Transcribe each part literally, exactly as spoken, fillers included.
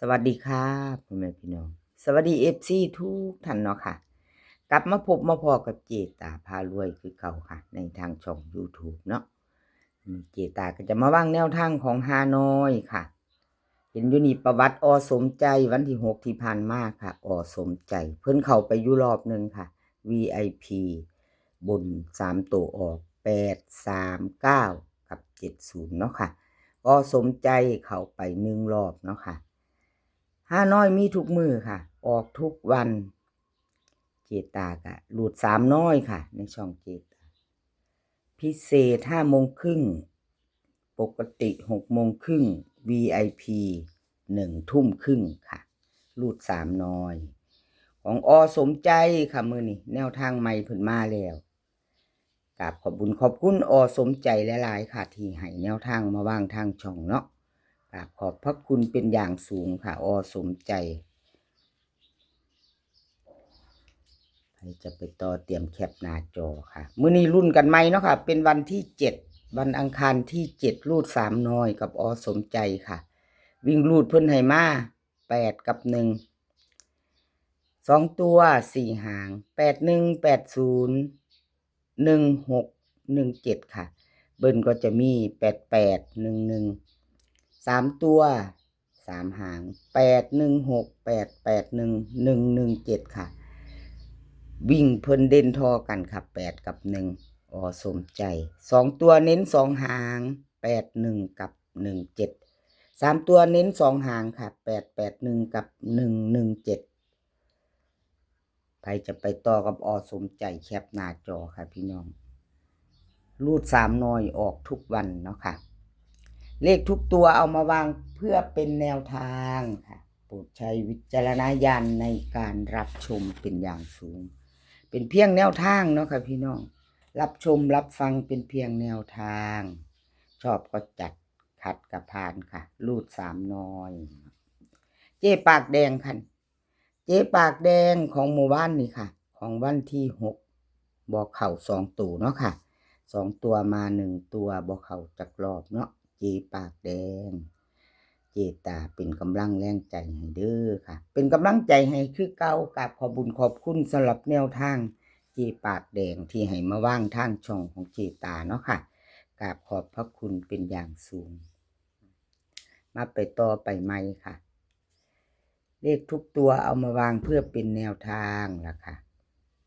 สวัสดีค่ะพ่อแม่พี่น้อง สวัสดี เอฟซี ทุกท่านเนาะค่ะ กลับมาพบมาพ้อกับเจตาพารวยคือเก่าค่ะ ในทางช่อง YouTube เนาะ เจตาก็จะมาวางแนวทางของฮานอยค่ะ เห็นอยู่นี่ประวัติ อ.สมใจ วันที่ หก ที่ผ่านมาค่ะ อ.สมใจ เพิ่นเข้าไปอยู่รอบหนึ่งค่ะ วี ไอ พี บน สาม ตัวออก แปด สาม เก้า กับ เจ็ด ศูนย์ เนาะค่ะ อ.สมใจเข้าไปหนึ่งรอบเนาะค่ะ ฮานอยมีทุกมื้อค่ะ ออกทุกวัน เจตากะรูดสามน้อยค่ะ ในช่องเจตา พิเศษ ห้า โมงครึ่ง ปกติ หก โมงครึ่ง วี ไอ พี หนึ่ง ทุ่มครึ่งค่ะ รูดสามน้อย ของ อ.สมใจค่ะ มื้อนี้แนวทางใหม่เพิ่นมาแล้ว กราบขอบบุญขอบคุณ อ.สมใจหลายๆค่ะ ที่ให้แนวทางมาวางทางช่องเนาะ กราบขอบพระคุณเป็นอย่างสูงค่ะ อ.สมใจ ใครจะไปต่อเตรียมแคปหน้าจอค่ะ มื้อนี้ลุ้นกันใหม่เนาะค่ะ เป็นวันที่ เจ็ด วันอังคารที่ เจ็ด รูดสามน้อยกับ อ.สมใจค่ะ วิ่งรูดเพิ่นให้มา แปด กับ หนึ่ง สอง ตัว สี่ หาง แปด หนึ่ง แปด ศูนย์ หนึ่ง หก หนึ่ง เจ็ด ค่ะ เบิ้ลก็จะมี แปด แปด หนึ่ง หนึ่ง สาม ตัว สาม หาง แปด หนึ่ง หก แปด แปด หนึ่ง หนึ่ง หนึ่ง เจ็ด ค่ะ วิ่งเพิ่นเด่นท่อกันค่ะ แปด กับ หนึ่ง อ.สมใจ สอง ตัวเน้น สอง หาง แปด หนึ่ง กับ หนึ่ง เจ็ด สาม ตัวเน้น สอง หางค่ะ แปด แปด หนึ่ง กับ หนึ่ง หนึ่ง เจ็ด ใครจะไปต่อกับ อ.สมใจ แคปหน้าจอค่ะพี่น้อง รูดสามน้อยออกทุกวันเนาะค่ะ เลขทุกตัวเอามาวางเพื่อเป็นแนวทางค่ะ โปรดใช้วิจารณญาณในการรับชมเป็นอย่างสูง เป็นเพียงแนวทางเนาะค่ะพี่น้อง รับชมรับฟังเป็นเพียงแนวทาง ชอบก็จัด ขัดก็ผ่านค่ะ รูดสามน้อย เจ๊ปากแดงค่ะ เจ๊ปากแดงของเมื่อวานนี่ค่ะ ของวันที่ หก บ่เข้าสองตัวเนาะค่ะ สองตัวมาหนึ่งตัว บ่เข้าจักรอบเนาะ เจ๊ปากแดง เจตาเป็นกำลังแรงใจให้เด้อค่ะ เป็นกำลังใจให้คือเก่า กราบขอบบุญขอบคุณสำหรับแนวทาง เจ๊ปากแดงที่ให้มาวางทางช่องของเจตาเนาะค่ะ กราบขอบพระคุณเป็นอย่างสูง มาไปต่อไปใหม่ค่ะ เลขทุกตัวเอามาวางเพื่อเป็นแนวทางล่ะค่ะ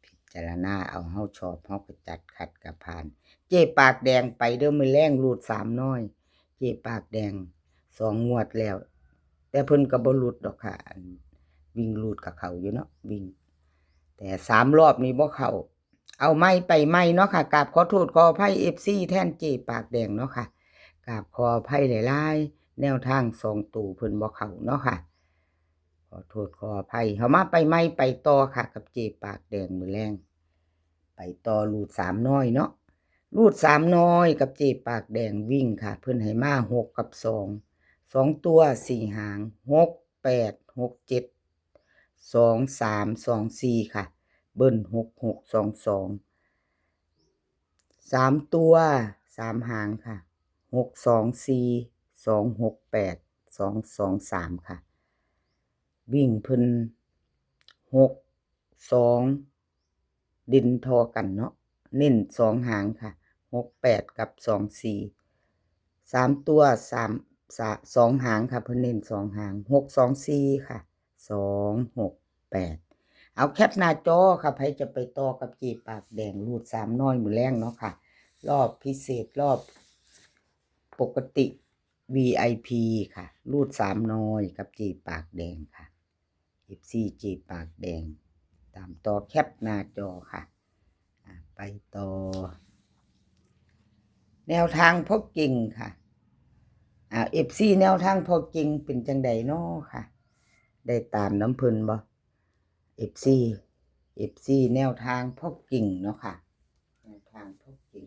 พิจารณาเอา เฮาชอบเฮาก็จัด ขัดก็ผ่าน เจ๊ปากแดงไปเด้อ มื้อแลงรูดสามน้อย เจ๊ปากแดงสองงวดแล้ว แต่เพิ่นก็บ่หลุดดอกค่ะ อันวิ่งรูดกับเขาอยู่เนาะ วิ่ง แต่สามรอบนี้บ่เข้า เอาใหม่ไปใหม่เนาะค่ะ กราบขอโทษขออภัย เอฟซี แทนเจ๊ปากแดงเนาะค่ะ กราบขออภัยหลายๆ แนวทางสองตัวเพิ่นบ่เข้าเนาะค่ะ ขอโทษขออภัย เฮามาไปใหม่ไปต่อค่ะ กับเจ๊ปากแดงมื้อแลง ไปต่อรูดสามน้อยเนาะ รูดสามน้อยกับเจ๊ปากแดงวิ่งค่ะ เพิ่นให้มาหกกับสอง สองตัวสี่หาง หกแปด หกเจ็ด สองสาม สองสี่ ค่ะ เบิ้ล หกหก สองสอง สามตัวสามหางค่ะ หกสองสี่ สองหกแปด สองสองสาม ค่ะ วิ่งเพิ่น หก สอง เด่นท่อกันเนาะ เน้นสองหางค่ะ หกแปด กับ สองสี่ สามตัว สาม สา สองหางค่ะ เพิ่นเน้นสองหาง หกสองสี่ ค่ะ สองหกแปด เอาแคปหน้าจอค่ะ ใครจะไปต่อกับเจ๊ปากแดง รูดสามน้อยมื้อแลงเนาะค่ะ รอบพิเศษ รอบปกติ วี ไอ พี ค่ะ รูดสามน้อยกับเจ๊ปากแดงค่ะ เอฟซี เจ๊ปากแดง ตามต่อแคปหน้าจอค่ะ อ่ะ ไปต่อ แนวทางพ่อเก่งค่ะ อ่า เอฟซี แนวทางพ่อเก่งเป็นจังใดน้อค่ะ ได้ตามน้ำเพิ่นบ่ เอฟซี เอฟซี แนวทางพ่อเก่งเนาะค่ะ แนวทางพ่อเก่ง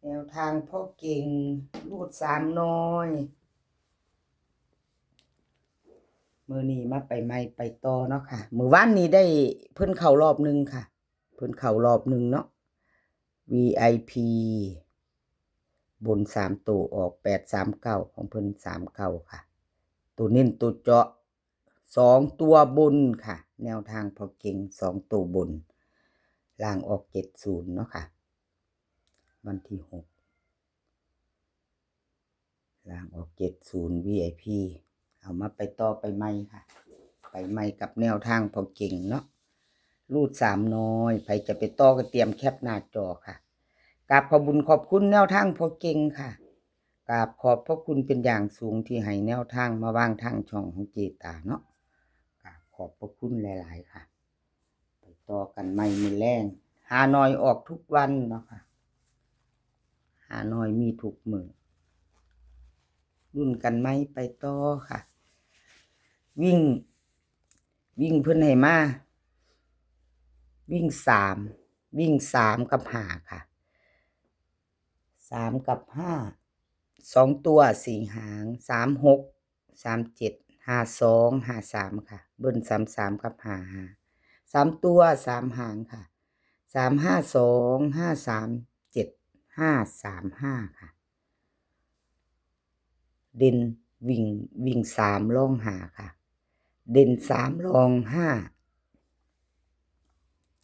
แนวทางพ่อเก่ง รูดสามน้อย มื้อนี้มาไปใหม่ไปต่อเนาะค่ะ มื้อวานนี้ได้เพิ่นเข้ารอบหนึ่งค่ะ เพิ่นเข้ารอบหนึ่งเนาะ วี ไอ พี บนสามตัวออกแปดสามเก้า ของเพิ่นสามเก้าค่ะ ตัวเน้นตัวเจาะสองตัวบนค่ะ แนวทางพ่อเก่งสองตัวบน ล่างออกเจ็ดศูนย์เนาะค่ะ วันที่หก ล่างออกเจ็ดศูนย์ วีไอพี เอามาไปต่อไปใหม่ค่ะ ไปใหม่กับแนวทางพ่อเก่งเนาะ รูดสามน้อย ใครจะไปต่อก็เตรียมแคปหน้าจอค่ะ กราบขอบบุญขอบคุณแนวทางพ่อเก่งค่ะ กราบขอบพระคุณเป็นอย่างสูงที่ให้แนวทางมาวางทางช่องของเจตาเนาะ กราบขอบพระคุณหลายๆค่ะ ไปต่อกันใหม่มื้อแลง ฮานอยออกทุกวันเนาะค่ะ ฮานอยมีทุกมื้อ รุ่นกันไหมไปต่อค่ะ วิ่ง วิ่งเพิ่นให้มา วิ่งสาม วิ่งสามกับห้าค่ะ สามกับห้า สองตัวสี่หาง สามหก สามเจ็ด ห้าสอง ห้าสามค่ะ เบิ้ลสามสามกับห้าห้า สามตัวสามหางค่ะ สามห้าสอง ห้าสามเจ็ด ห้าสามห้าค่ะ เด่นวิ่ง วิ่งสามรองห้าค่ะ เด่นสามรองห้า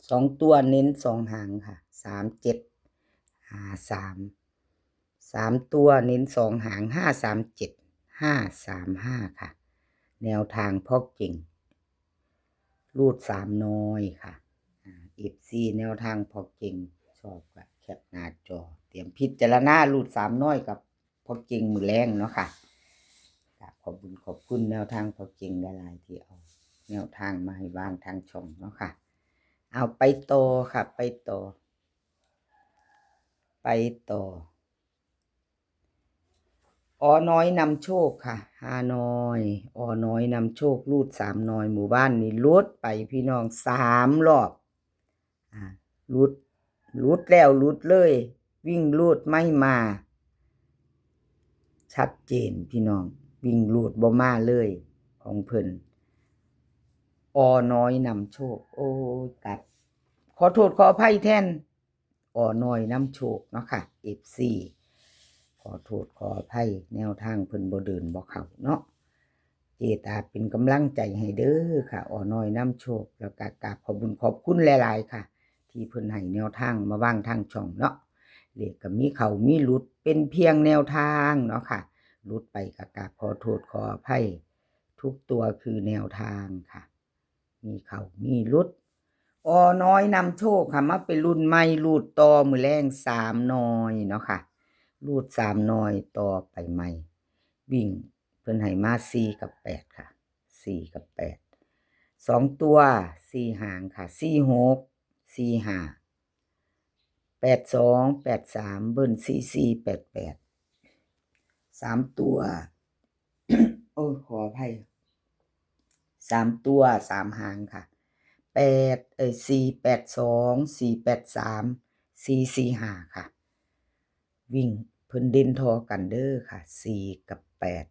สองตัวเน้นสองหางค่ะ สามเจ็ด ห้าสาม สามตัวเน้นสองหาง ห้าสามเจ็ด ห้าสามห้าค่ะ แนวทางพ่อเก่ง รูดสามน้อยค่ะ อ่า เอฟซี แนวทางพ่อเก่ง ชอบก็แคปหน้าจอ เตรียมพิจารณารูดสามน้อยกับพ่อเก่งมื้อแลงเนาะค่ะ กราบขอบบุญขอบคุณแนวทางพ่อเก่งหลายๆที่เอาแนวทางมาให้วางทางช่องเนาะค่ะ เอาไปต่อค่ะ ไปต่อ ไปต่อ อน้อยนำโชคค่ะ ฮานอย อน้อยนำโชค รูดสามน้อย หมู่บ้านนี่หลุดไปพี่น้องสามรอบ อ่า หลุด หลุดแล้วหลุดเลย วิ่งรูดไม่มา ชัดเจนพี่น้อง วิ่งรูดบ่มาเลย ของเพิ่น อน้อยนำโชค โอ้ย ตัด ขอโทษขออภัยแทน อน้อยนำโชคเนาะค่ะ เอฟซี ขอโทษขออภัย แนวทางเพิ่นบ่เดินบ่เข้าเนาะ เจตาเป็นกำลังใจให้เด้อค่ะ อน้อยนำโชค แล้วก็กราบขอบบุญขอบคุณหลายๆค่ะ ที่เพิ่นให้แนวทางมาวางทางช่องเนาะ เลขก็มีเข้ามีหลุด เป็นเพียงแนวทางเนาะค่ะ หลุดไปก็กราบขอโทษขออภัย ทุกตัวคือแนวทางค่ะ มีเข้ามีหลุด อน้อยนำโชคค่ะ มาเป็นรุ่นใหม่ รูดต่อมื้อแลงสามน้อยเนาะค่ะ รูดสามน้อยต่อไปใหม่ วิ่งเพิ่นให้มาสี่กับแปดค่ะ สี่กับแปด สองตัวสี่หางค่ะ สี่หก สี่ห้า แปดสอง แปดสาม เบิ้ลสี่สี่ แปดแปด สามตัว โอ้ย ขออภัย สามตัวสามหางค่ะ แปด เอ้ย สี่แปดสอง สี่แปดสาม สี่สี่ห้าค่ะ วิ่งเพิ่นเด่นทอกันเด้อค่ะ สี่กับแปด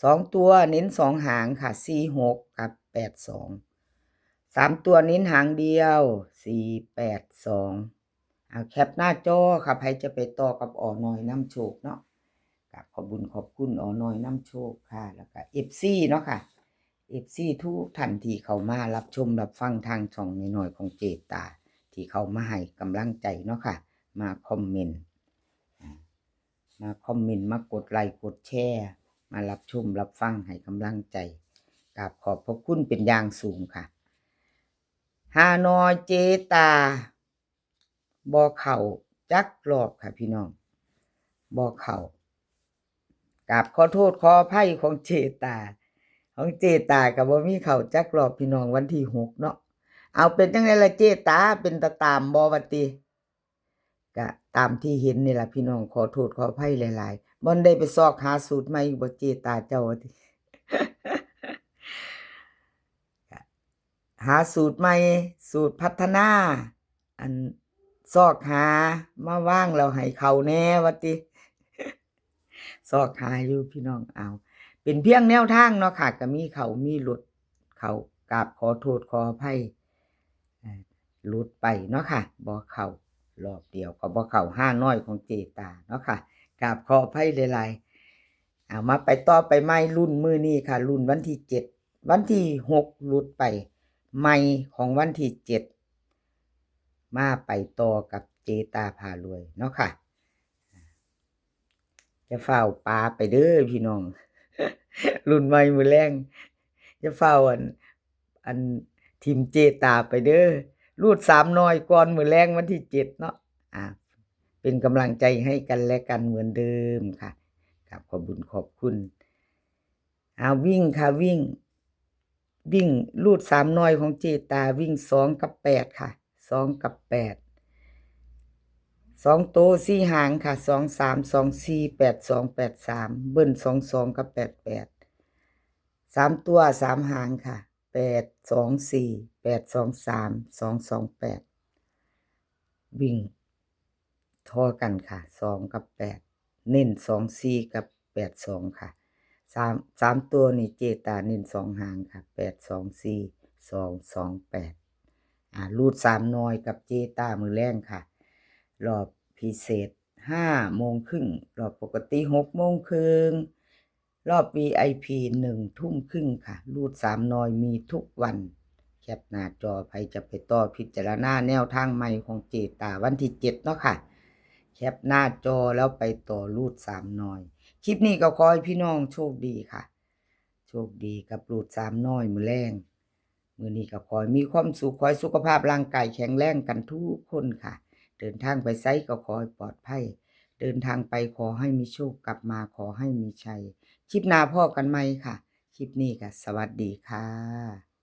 สองตัวเน้นสองหางค่ะ สี่หก กับ แปดสอง สามตัวเน้นหางเดียว สี่แปดสอง เอาแคปหน้าจอค่ะ ใครจะไปต่อกับอน้อยนำโชคเนาะ กราบขอบบุญขอบคุณอน้อยนำโชคค่ะ แล้วก็เอฟซีเนาะค่ะ เอฟซีทุกท่านที่เข้ามารับชมรับฟังทางช่องน้อยๆของเจตา ที่เข้ามาให้กำลังใจเนาะค่ะ มาคอมเมนต์ อ่า มาคอมเมนต์ มากดไลค์กดแชร์ มารับชมรับฟังให้กำลังใจ กราบขอบพระคุณเป็นอย่างสูงค่ะ ฮานอยเจตา บ่เข้าจักรอบค่ะพี่น้อง บ่เข้า กราบขอโทษขออภัยของเจตา ของเจตาก็บ่มีเข้าจักรอบพี่น้อง วันที่หกเนาะ เอาเป็นจั่งใดล่ะเจตา เป็นตาตามบ่ว่าติ ก็ตามที่เห็นนี่ล่ะพี่น้อง ขอโทษขออภัยหลายๆ บ่ได้ไปซอกหาสูตรใหม่อีกบ่เจตาเจ้าว่าติ หาสูตรใหม่ สูตรพัฒนา อันซอกหามาวางแล้วให้เข้าแหน่ว่าติ ซอกหาอยู่พี่น้อง เอา เป็นเพียงแนวทางเนาะค่ะ ก็มีเข้ามีหลุด เข้ากราบขอโทษขออภัย เอ่อ หลุดไปเนาะค่ะ บ่เข้ารอบเดียวก็บ่เข้า ฮานอยของเจตาเนาะค่ะ กราบขออภัยหลายๆ เอามาไปต่อไปใหม่ รุ่นมื้อนี้ค่ะ รุ่นวันที่เจ็ด วันที่หกหลุดไป ใหม่ของวันที่เจ็ด มาไปต่อกับเจตาพารวยเนาะค่ะ จะฟ้าวปาไปเด้อพี่น้อง รุ่นใหม่มื้อแลง จะฟ้าวอัน อันถิ่มเจตาไปเด้อ รูดสามหน่อยก่อนมื้อแลงวันที่เจ็ดเนาะ อ่า เป็นกำลังใจให้กันและกันเหมือนเดิมค่ะ ครับ ขอบบุญขอบคุณ อ่า วิ่งค่ะ วิ่ง วิ่ง รูดสามหน่อยของเจตา วิ่งสองกับแปดค่ะ สองกับแปด สองโตสี่หางค่ะ สองสาม สองสี่ แปดสอง แปดสาม เบิ้ลสองสองกับแปดแปด สามตัวสามหางค่ะ แปดสองสี่ แปดสองสาม สองสองแปด วิ่งท่อกันค่ะ สองกับแปด เน้นสองสี่กับแปดสองค่ะ สาม สามตัวนี่เจตาเน้นสองหางค่ะ แปดสองสี่ สองสองแปด อ่า รูดสามหน่อยกับเจตามื้อแลงค่ะ รอบพิเศษห้าโมงครึ่ง รอบปกติหกโมงครึ่ง รอบ วี ไอ พี หนึ่งทุ่มครึ่งค่ะ รูดสามหน่อยมีทุกวัน แคปหน้าจอ ไผจะไปต่อพิจารณาแนวทางใหม่ของเจตาวันที่เจ็ดเนาะค่ะ แคปหน้าจอแล้วไปต่อรูดสามหน่อย คลิปนี้ก็ขอให้พี่น้องโชคดีค่ะ โชคดีกับรูดสามหน่อยมื้อแลง มื้อนี้ก็ขอให้มีความสุข ขอให้สุขภาพร่างกายแข็งแรงกันทุกคนค่ะ เดินทางไปไสก็ขอให้ปลอดภัย เดินทางไปขอให้มีโชค กลับมาขอให้มีชัย คลิปหน้าพ้อกันใหม่ค่ะ คลิปนี้ก็สวัสดีค่ะ